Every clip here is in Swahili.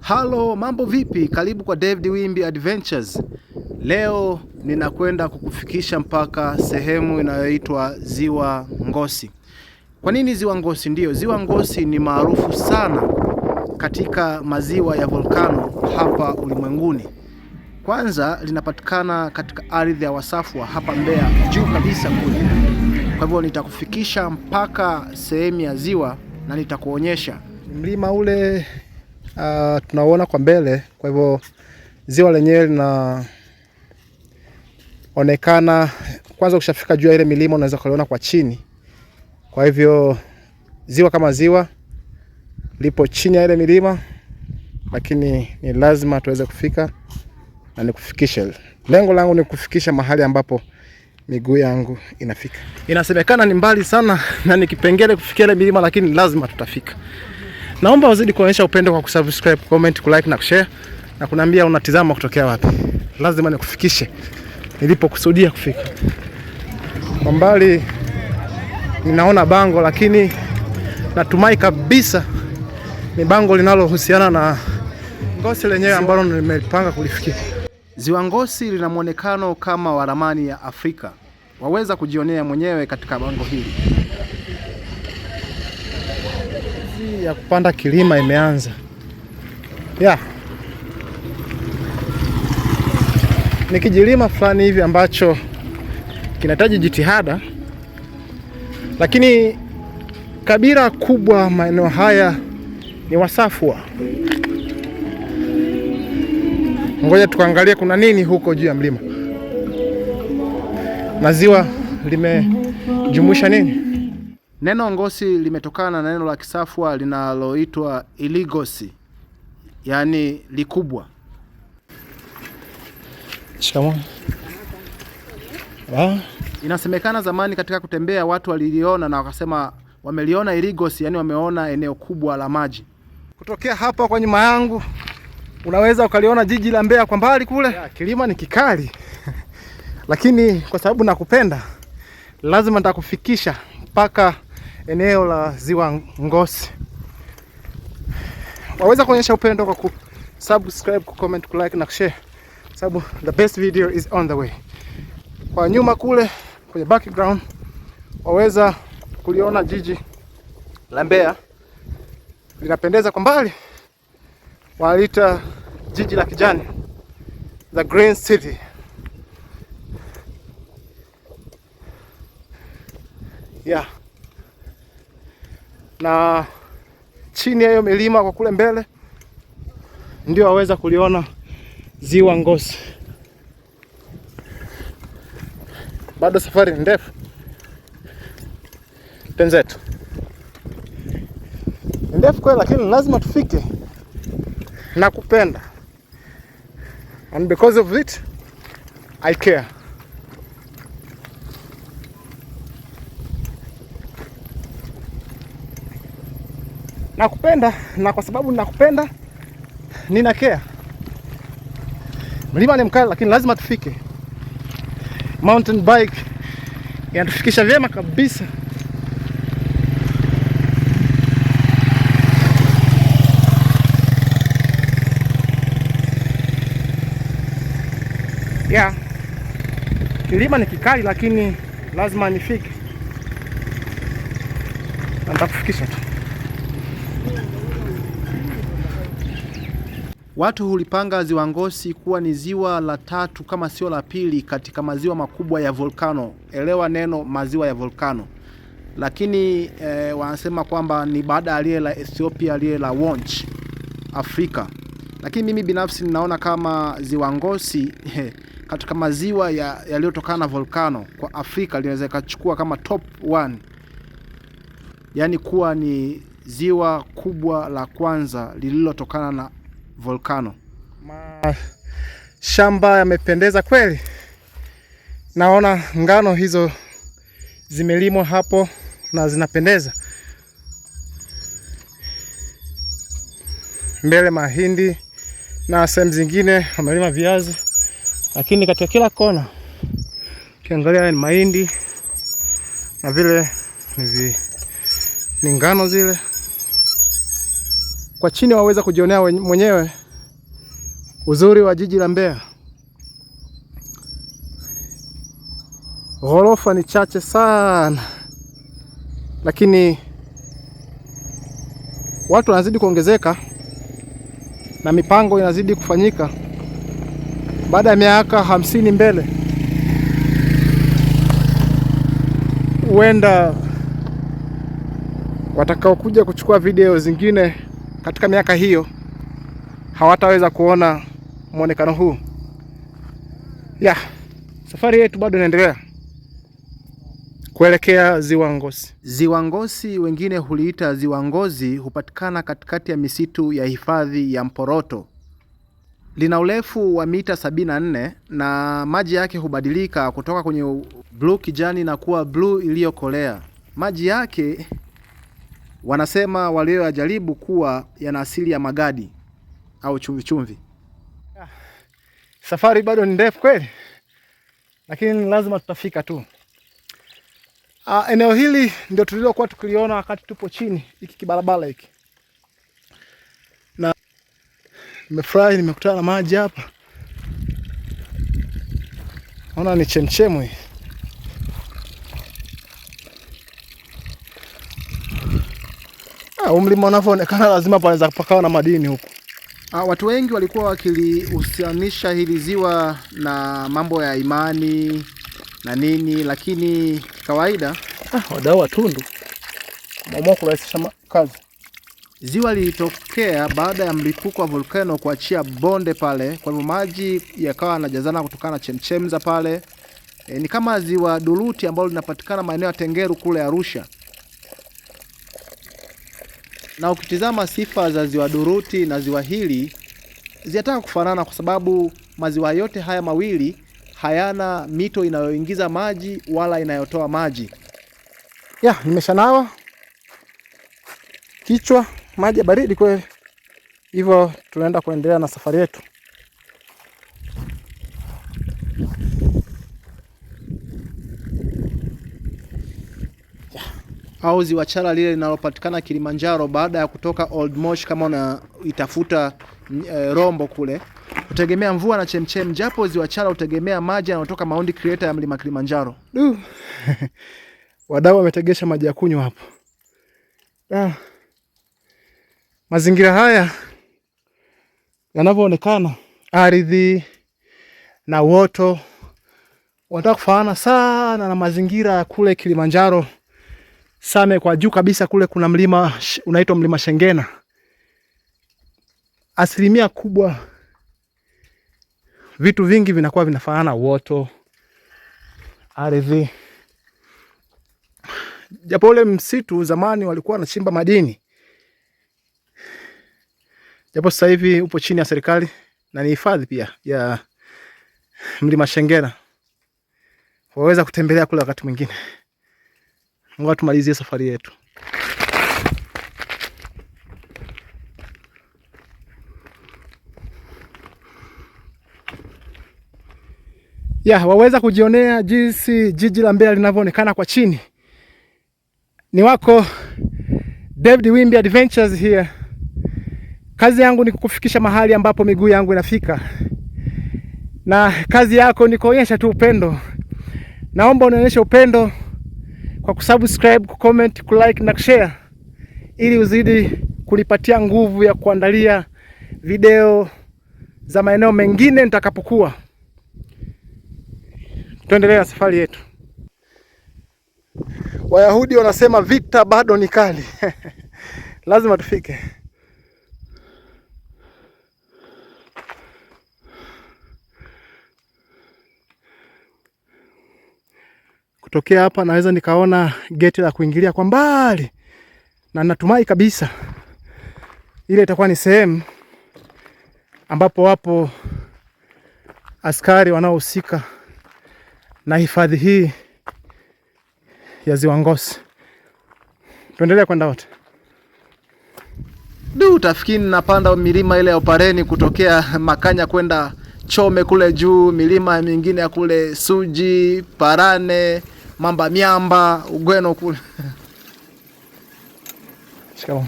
Halo, mambo vipi? Karibu kwa David Wimbi Adventures. Leo ninakwenda kukufikisha mpaka sehemu inayoitwa Ziwa Ngosi. Kwa nini Ziwa Ngosi? Ndiyo, Ziwa Ngosi ni maarufu sana katika maziwa ya volkano hapa ulimwenguni. Kwanza linapatikana katika ardhi ya Wasafwa hapa Mbeya juu kabisa kule. Kwa hivyo nitakufikisha mpaka sehemu ya ziwa na nitakuonyesha mlima ule. Tunauona kwa mbele, kwa hivyo ziwa lenyewe linaonekana. Kwanza ukishafika juu ya ile milima unaweza kuliona kwa chini. Kwa hivyo ziwa kama ziwa lipo chini ya ile milima, lakini ni lazima tuweze kufika na nikufikishe. Lengo langu ni kufikisha mahali ambapo miguu yangu inafika. Inasemekana ni mbali sana na ni kipengele kufikia ile milima, lakini lazima tutafika. Naomba uzidi kuonyesha upendo kwa kusubscribe, comment, kulike na kushare na kuniambia unatizama kutokea wapi. Lazima nikufikishe nilipokusudia kufika. Kwa mbali ninaona bango, lakini natumai kabisa ni bango linalohusiana na Ngosi lenyewe ambalo nimepanga kulifikia. Ziwa Ngosi lina mwonekano kama wa ramani ya Afrika. Waweza kujionea mwenyewe katika bango hili. Kazi ya kupanda kilima imeanza. Yeah. Ni kijilima fulani hivi ambacho kinahitaji jitihada, lakini kabila kubwa maeneo haya ni Wasafwa. Ngoja tukaangalie kuna nini huko juu ya mlima, na ziwa limejumuisha nini. Neno Ngosi limetokana na neno la Kisafwa linaloitwa Iligosi, yaani likubwa. Shikamoo. Ah. Inasemekana zamani katika kutembea watu waliliona na wakasema wameliona Iligosi, yaani wameona eneo kubwa la maji. Kutokea hapa kwa nyuma yangu unaweza ukaliona jiji la Mbeya kwa mbali kule. Ya, kilima ni kikali lakini kwa sababu nakupenda lazima nitakufikisha mpaka eneo la Ziwa Ngosi. Waweza kuonyesha upendo kwa kusubscribe, kucomment, kulike na kushare, sababu the best video is on the way. Kwa nyuma kule kwenye background waweza kuliona jiji la Mbeya linapendeza kwa mbali, waliita jiji la kijani, the green city. Yeah. Na chini ya hiyo milima kwa kule mbele ndio waweza kuliona Ziwa Ngosi. Bado safari ni ndefu, penzetu ni ndefu kweli, lakini lazima tufike. Nakupenda and because of it I care. Nakupenda na kwa sababu nakupenda nina care. Mlima ni mkali, lakini lazima tufike. Mountain bike inatufikisha vyema kabisa. Yeah. Kilima ni kikali, lakini lazima nifike na nitakufikisha tu. Watu hulipanga Ziwa Ngosi kuwa ni ziwa la tatu kama sio la pili katika maziwa makubwa ya volkano. Elewa neno maziwa ya volkano, lakini wanasema kwamba ni baada ya lile la Ethiopia, lile la Wonch Afrika. Lakini mimi binafsi ninaona kama Ziwa Ngosi katika maziwa yaliyotokana na volkano kwa Afrika linaweza ikachukua kama top 1, yaani kuwa ni ziwa kubwa la kwanza lililotokana na volkano. Mashamba yamependeza kweli, naona ngano hizo zimelimwa hapo na zinapendeza. Mbele mahindi na sehemu zingine wamelima viazi, lakini katika kila kona ukiangalia ni mahindi na vile ni ngano zile. Kwa chini waweza kujionea mwenyewe uzuri wa jiji la Mbeya. Ghorofa ni chache sana, lakini watu wanazidi kuongezeka na mipango inazidi kufanyika. Baada ya miaka 50 mbele, huenda watakaokuja kuchukua video zingine katika miaka hiyo hawataweza kuona mwonekano huu. Ya, safari yetu bado inaendelea kuelekea Ziwa Ngosi. Ziwa Ngosi, wengine huliita Ziwa Ngozi, hupatikana katikati ya misitu ya hifadhi ya Mporoto. Lina urefu wa mita 74 na maji yake hubadilika kutoka kwenye bluu kijani na kuwa bluu iliyokolea. Maji yake wanasema walioyajaribu kuwa yana asili ya magadi au chumvi chumvi. Safari bado ni ndefu kweli, lakini lazima tutafika tu. Eneo hili ndio tulilokuwa tukiliona wakati tupo chini, hiki kibarabara hiki, na nimefurahi nimekutana na maji hapa. Naona ni chemchemu hii. Mlima unavyoonekana lazima panaweza pakawa na madini huku. Watu wengi walikuwa wakilihusianisha hili ziwa na mambo ya imani na nini, lakini kawaida Wadau wa Tundu wameamua kurahisisha kazi. Ziwa lilitokea baada ya mlipuko wa volcano kuachia bonde pale, kwa hivyo maji yakawa yanajazana kutokana na chemchem za pale. Ni kama ziwa Duluti ambalo linapatikana maeneo ya Tengeru kule Arusha. Na ukitizama sifa za ziwa Duruti na ziwa hili zinataka kufanana, kwa sababu maziwa yote haya mawili hayana mito inayoingiza maji wala inayotoa maji. Ya, nimeshanawa kichwa, maji ya baridi kweli. Hivyo tunaenda kuendelea na safari yetu. Au ziwa Chala lile linalopatikana Kilimanjaro baada ya kutoka Old Moshi, kama unaitafuta Rombo kule, hutegemea mvua na chemchem, japo ziwa Chala hutegemea maji yanayotoka Mount Creator ya mlima Kilimanjaro. Du. Wadau wametegesha maji ya kunywa hapo. Mazingira haya yanavyoonekana, ardhi na uoto wanataka kufanana sana na mazingira ya kule Kilimanjaro. Same kwa juu kabisa kule kuna mlima unaitwa mlima Shengena. Asilimia kubwa vitu vingi vinakuwa vinafanana, uoto, ardhi. Japo ule msitu zamani walikuwa wanachimba madini, japo sasa hivi upo chini ya serikali na ni hifadhi pia ya mlima Shengena. Waweza kutembelea kule wakati mwingine. Ngoja tumalizie safari yetu. Ya, waweza kujionea jinsi jiji la Mbeya linavyoonekana kwa chini. Ni wako David Wimbi Adventures here. Kazi yangu ni kukufikisha mahali ambapo miguu yangu inafika, na kazi yako ni kuonyesha tu upendo. Naomba unionyeshe upendo kwa kusubscribe, kucomment, kulike na kushare, ili uzidi kunipatia nguvu ya kuandalia video za maeneo mengine nitakapokuwa. Tuendelee na safari yetu. Wayahudi wanasema vita bado ni kali. Lazima tufike. Kutokea hapa naweza nikaona geti la kuingilia kwa mbali, na natumai kabisa ile itakuwa ni sehemu ambapo wapo askari wanaohusika na hifadhi hii ya Ziwa Ngosi. Tuendelee kwenda wote. Du, utafikiri napanda milima ile ya Opareni kutokea Makanya kwenda Chome kule juu, milima mingine ya kule Suji, Parane, Mamba Miamba, Ugweno kule. Shikamoo.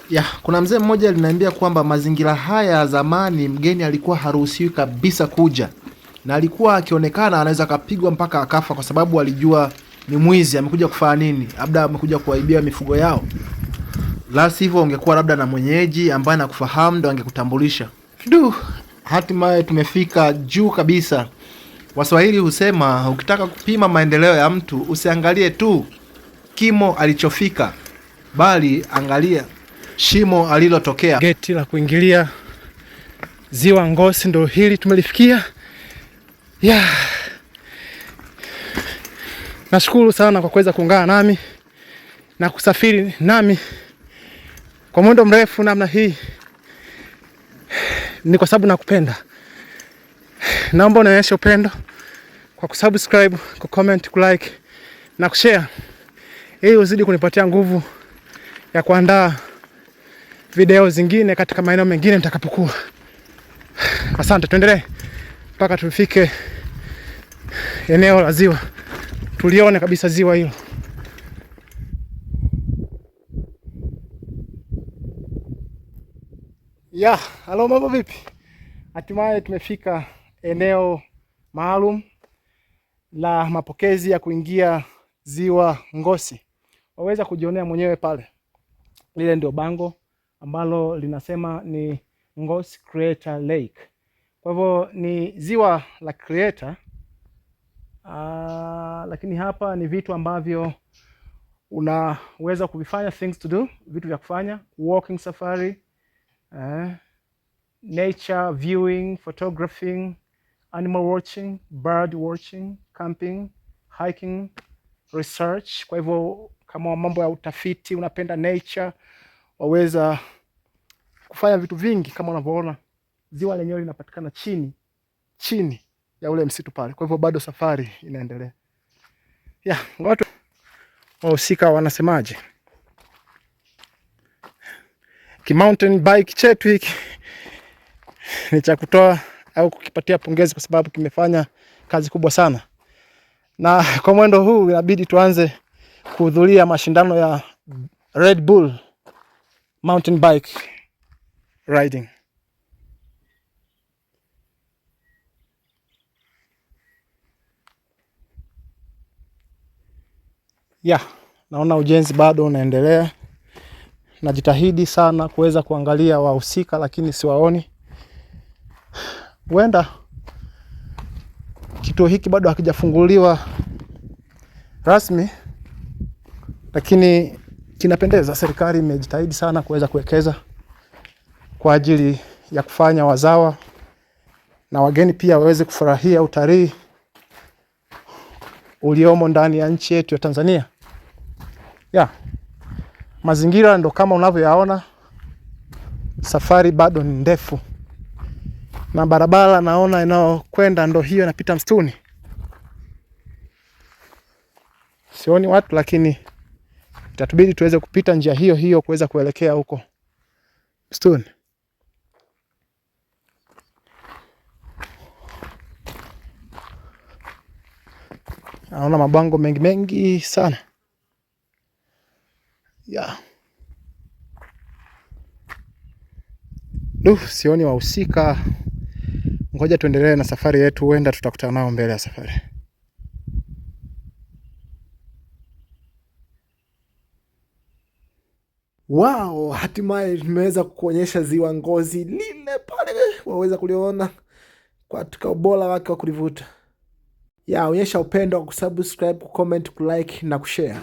Ya, kuna mzee mmoja aliniambia kwamba mazingira haya ya zamani mgeni alikuwa haruhusiwi kabisa kuja, na alikuwa akionekana anaweza akapigwa mpaka akafa, kwa sababu alijua ni mwizi, amekuja kufanya nini, labda amekuja kuwaibia mifugo yao. La sivyo ungekuwa labda na mwenyeji ambaye anakufahamu ndo angekutambulisha. Du, hatimaye tumefika juu kabisa. Waswahili husema ukitaka kupima maendeleo ya mtu usiangalie tu kimo alichofika, bali angalia shimo alilotokea. Geti la kuingilia ziwa Ngosi ndo hili tumelifikia. Yeah. Nashukuru sana kwa kuweza kuungana nami na kusafiri nami kwa mwendo mrefu namna hii. Ni kwa sababu nakupenda. Naomba unionyeshe upendo kwa kusubscribe, kucomment, kulike na kushare ili uzidi kunipatia nguvu ya kuandaa video zingine katika maeneo mengine nitakapokuwa. Asante, tuendelee mpaka tufike eneo la ziwa, tulione kabisa ziwa hilo. Ya, halo, mambo vipi? Hatimaye tumefika eneo maalum la mapokezi ya kuingia ziwa Ngosi. Waweza kujionea mwenyewe pale. Lile ndio bango ambalo linasema ni Ngosi Crater Lake. Kwa hivyo ni ziwa la Crater. Lakini hapa ni vitu ambavyo unaweza kuvifanya, things to do, vitu vya kufanya, walking safari, nature viewing, photographing, animal watching, bird watching, camping, hiking, research. Kwa hivyo kama mambo ya utafiti unapenda nature, waweza kufanya vitu vingi kama unavyoona. Ziwa lenyewe linapatikana chini chini ya ule msitu pale. Kwa hivyo bado safari inaendelea. Yeah, watu wahusika wanasemaje? Ki mountain bike chetu hiki ni cha kutoa au kukipatia pongezi kwa sababu kimefanya kazi kubwa sana, na kwa mwendo huu inabidi tuanze kuhudhuria mashindano ya Red Bull mountain bike riding. Ya, naona ujenzi bado unaendelea. Najitahidi sana kuweza kuangalia wahusika lakini siwaoni. Huenda kituo hiki bado hakijafunguliwa rasmi, lakini kinapendeza. Serikali imejitahidi sana kuweza kuwekeza kwa ajili ya kufanya wazawa na wageni pia waweze kufurahia utalii uliomo ndani ya nchi yetu ya Tanzania. Ya, mazingira ndo kama unavyoyaona, safari bado ni ndefu, na barabara naona inayokwenda ndo hiyo inapita msituni. Sioni watu, lakini itatubidi tuweze kupita njia hiyo hiyo kuweza kuelekea huko msituni. Naona mabango mengi mengi sana ya. Duh, sioni wahusika. Ngoja tuendelee na safari yetu, huenda tutakutana nao mbele ya safari. Wow, hatimaye tumeweza kuonyesha ziwa Ngozi lile pale, waweza kuliona katika ubora wake wa kulivuta. Ya, onyesha upendo wa kusubscribe, kucomment, kulike na kushare.